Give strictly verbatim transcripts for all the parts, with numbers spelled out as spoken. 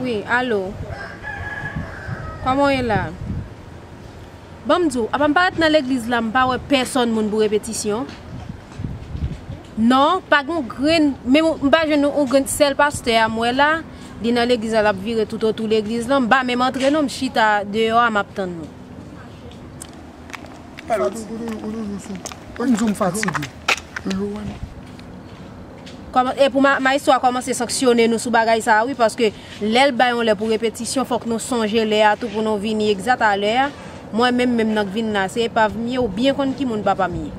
Wi, alo. Kòman w ye la? Ban m di w, apa m parèt nan legliz la, m pa wè pèsòn moun pou repetisyon. Non, pa gen yon grenn, menm m pa jwenn yon grenn, sèl pastè a m wè la, li nan legliz la, l ap vire toutotou legliz la, m pa menm antre non, m chita deyò a, m ap tann nou. Fatige, ou toujou, ou toujou sou. Ou di m fatige. Kòman, e pou ma, maestro a kòmanse sanksyone nou sou bagay sa a, wi, paske lè l bay yon lè pou repetisyon, fòk nou sonje lè a tou pou nou vini egzat a lè a. Mwen menm, menm nan k vin la, se epav m ye, ou byen konn ki moun papa m ye.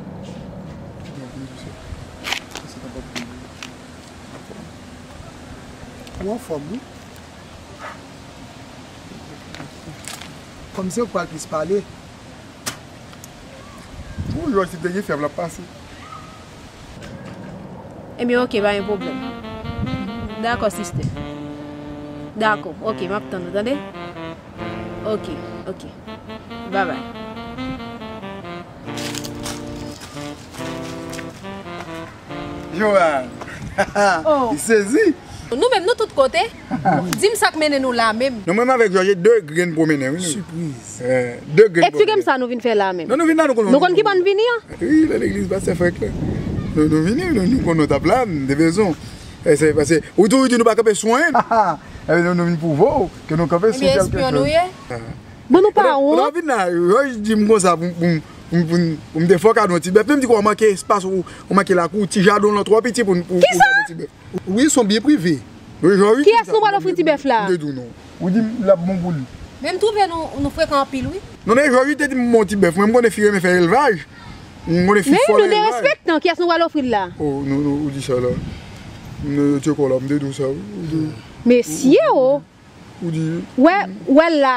Ou anfòm, wi. Kòmsi ou pral plis pale. Ou jwe si te gen fyèv l ap pase. Ebyen, oke, pa gen pwoblèm. Dakò, sistè. Dakò, oke, m ap tann ou, tande? Oke, oke. Babay. Johan. Oh. Li sezi. Nou menm, nou tout kote. Di m sa k mennen nou la menm. Non, mwen menm avèk Jòje, de grenn pwomennen, wi. Sipriz. Eh, de grenn pwomennen. Eksplike m sa nou vin fè la menm. Non, nou vin la, nou konn. Nou konn ki bò n vini an? Wi, lè legliz pastè Franklin. Nou, nou vini, nou, nou konn nou t ap la, nou te bezwen. Eh, se, paske, ou tou, ou di nou pa kanpe sou anyen. Ebyen, nou, nou vin pwouve w ke nou kanpe sou kèlke chòz. Ebyen, espyon nou ye? Ah. Bon, nou pa wont. Pandan w vin la, Jòj di m konsa pou, pou, pou, pou, pou m te fè w kado yon ti bèf. Men m di, "Kòman w manke espas, ou, ou manke lakou, ti jaden w lan twò piti pou, pou, pou kado yon ti bèf." Wi, se yon byen prive. Wi, Jòj, kiyès nou pral ofri ti bèf la? M te di w non. Ou di m l ap bon pou li. Men m twouve nou, nou frekan anpil, wi. Non, men Jòj te di m bon ti bèf. Mwen, m konnen fi renmen fè elvaj. M konnen fi fò nan elvaj. Men nou derespektan. Kiyès nou pral ofri l la? Oh, nou, nou, ou di sa la. Nou, yo tcheke w la, m te di w sa, wi. Mesye, o. Ou di. Wè, wè la.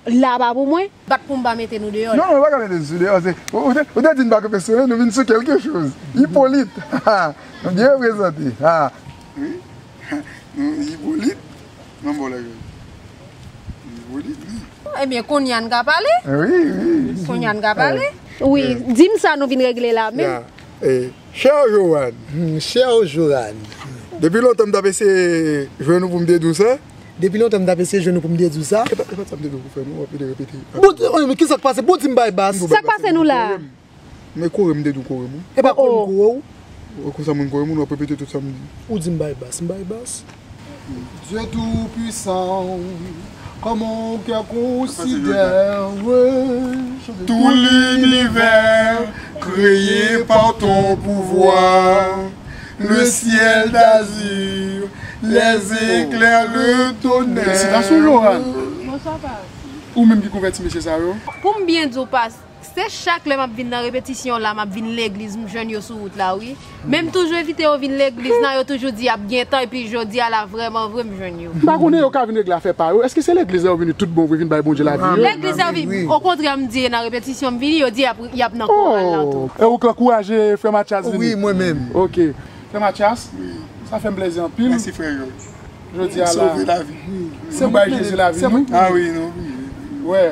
La pa pou mwen. Bat pou m pa mete nou deyò. Non, non, nou pa ka mete nou deyò. Se, ou, ou te, ou te di n pa kanpe sou anyen, nou vin sou kèlke chòz. Ipolit. Nou byen reprezante. Ha. Wi. Nou Ipolit. Nan bò la. Ipolit, wi. Ebyen, kounye a n ka pale. Wi, wi. Kounye a n ka pale. Wi, di m sa nou vin regle la menm. Ya. Eh, chè Johan. Hmm, chè Johan. Depi lontan m t ap eseye jwenn ou pou m te di w sa. Depi lontan m t ap eseye jwenn ou pou m te di w sa. E pa, e pa sa m te di w pou fè non, w ap vin repete. Bon, oh, men ki sa k pase? Bon, di m bay bas. Sa k pase nou la? Men kore m, m te di w kore m, wi. E pa kore m kore w. Oh, konsa moun kore moun, w ap repete tout sa m di. Ou di m bay bas, m bay bas. Dieu Tout-Puissant, comment on cœur considère tout l'univers créé par ton pouvoir, le ciel d'azur, les éclairs, le tonnerre. Felisitasyon, Johan. Bonswa, pa. Ou menm ki konvèti mesye sa yo? Pou m byen di w, pas, Se chak lè m ap vin nan repetisyon la, m ap vin legliz, m jwenn yo sou wout la, wi. Men m toujou envite yo vin legliz la, yo toujou di y ap gen tan, epi jodi a la, vrèman vre, m jwenn yo. M pa konnen yo ka vin regle afè pa yo. Èske se legliz la yo vini tout bon vre vin bay Bondye lavi yo? Legliz la, wi. Okontrè, m di nan repetisyon m vini, yo di y ap, y ap nan koral la tou. Oh, e ou k ankouraje frè Mathias vini? Wi, mwen menm. Ok. Frè Mathias, sa fè m plezi anpil. Mèsi, frè George. Jodi a la. Sove lavi. Ou bay Jezi lavi nou. Ah wi, non. Wè.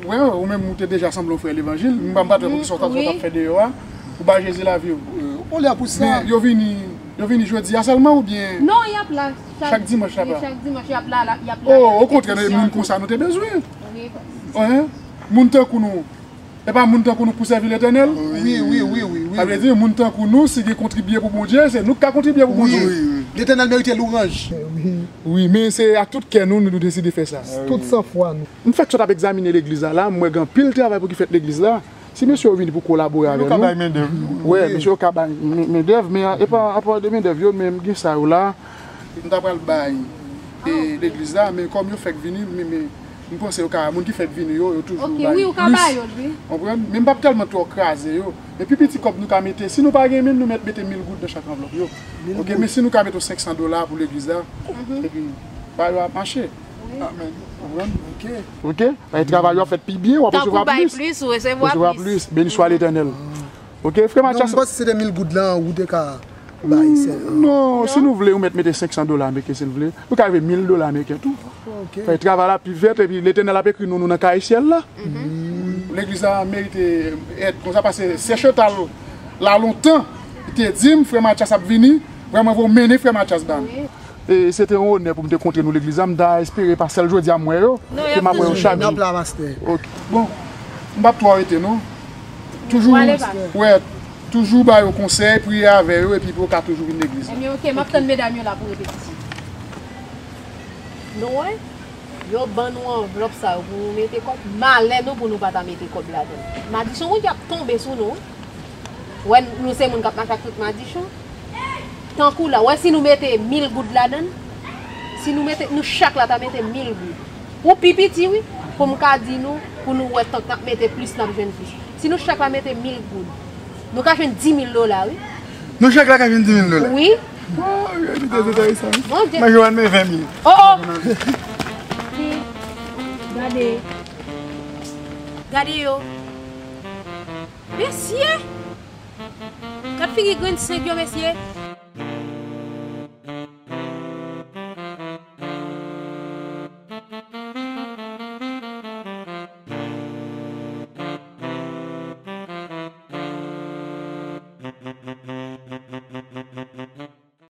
Wè, ou menm ou te deja sanble yon frè levanjil. M pa, m pa t wè poukisa w t ap, w t ap fè deyò a. Ou bay Jezi lavi w. On lè pou sa. Men yo vini, yo vini jodi a sèlman oubyen? Non, y ap la. Chak dimanch y ap la. Chak dimanch y ap la, y ap la. Oh, okontrè, moun konsa nou te bezwen. Wi. Moun tankou nou. E pa moun tankou nou k pou sèvi Letènèl? Wi, wi, wi, wi, wi. Sa vle di, moun tankou nou, si gen kontribye pou Bondye, se nou k ka kontribye pou Bondye. Wi, wi. Letènèl merite lwanj. Wi, men se ak tout kè nou, nou, nou deside fè sa. Tout san fwa nou. M fèk sot ap egzamine legliz la, la, m wè gen anpil travay pou ki fèt legliz la. Si mesye yo vini pou kolabore avè nou. Nou ka bay mendèv. Wè, mesye yo ka bay men-, mendèv, men, e pa, apa de mendèv yo, men m gen sa yo la. M ta pral bay, e, legliz la, men kòm yo fèk vini, men, men, m panse yo ka, moun ki fèk vini yo, yo toujou bay plis. Ok, wi, ou ka bay yo, wi. Konprann? Men m p ap tèlman twò kraze yo. Men pi piti kòb nou ka mete, si nou pa gen mil, nou mèt mete mil goud nan chak anvlòp yo. Ok, men si nou ka mete senk san dola pou legliz la, epi, bagay yo ap mache. Amèn. Konprann? Ok. Ok? E travay yo ap fèt pi byen, w ap resevwa plis. Tankou bay plis, ou resevwa plis. Beni swa Letènèl. Ok, frè Mathias. Non, m panse se de mil goud la, ou te ka bay sèlman. Non, si nou vle, ou mèt mete senk san dola ameriken, si nou vle. Nou ka rive mil dola ameriken tou. Ok. Fè travay la pi vèt, epi Letènèl ap ekri non nou nan kaye syèl la. Legliz la merite èd konsa, paske sè Chantal la lontan, li te di m, frè Mathias ap vini, vrèman, vre, w mennen frè Mathias ba m. Wi. E se te yon onè pou m te kontre nou legliz la. M ta espere pa sèl jodi a m wè yo, ke m ap wè yo chak jou. Ok. Bon, m p ap twò rete non. Toujou, wè, toujou ba yo konsèy, priye avè yo, epi pou yo ka toujou vin legliz la. Ebyen, ok, m ap tann medam yo la pou repetisyon. Nou wè, yo ban nou anvlòp sa yo pou nou mete kòb. Malè nou pou nou pa ta mete kòb ladan l. Madichon, wi, y ap tonbe sou nou, wi. Wè, nou se moun k ap mache ak tout madichon. Tankou la, wè, si nou mete mil goud ladan l, si nou mete, nou chak la ta mete mil goud. Ou pi piti, wi, pou m ka di nou, pou nou wè tank n ap mete plis, n ap jwenn plis. Si nou chak la mete mil goud, nou ka jwenn di mil dola, wi. Nou chak la ka jwenn di mil dola? Wi. Waw, yo di te enteresan, wi. Mwen, Joanne, men ven mil. Oh, oh! Gade. Gade yo. Mesye! Gad figi grenn senk yo, mesye.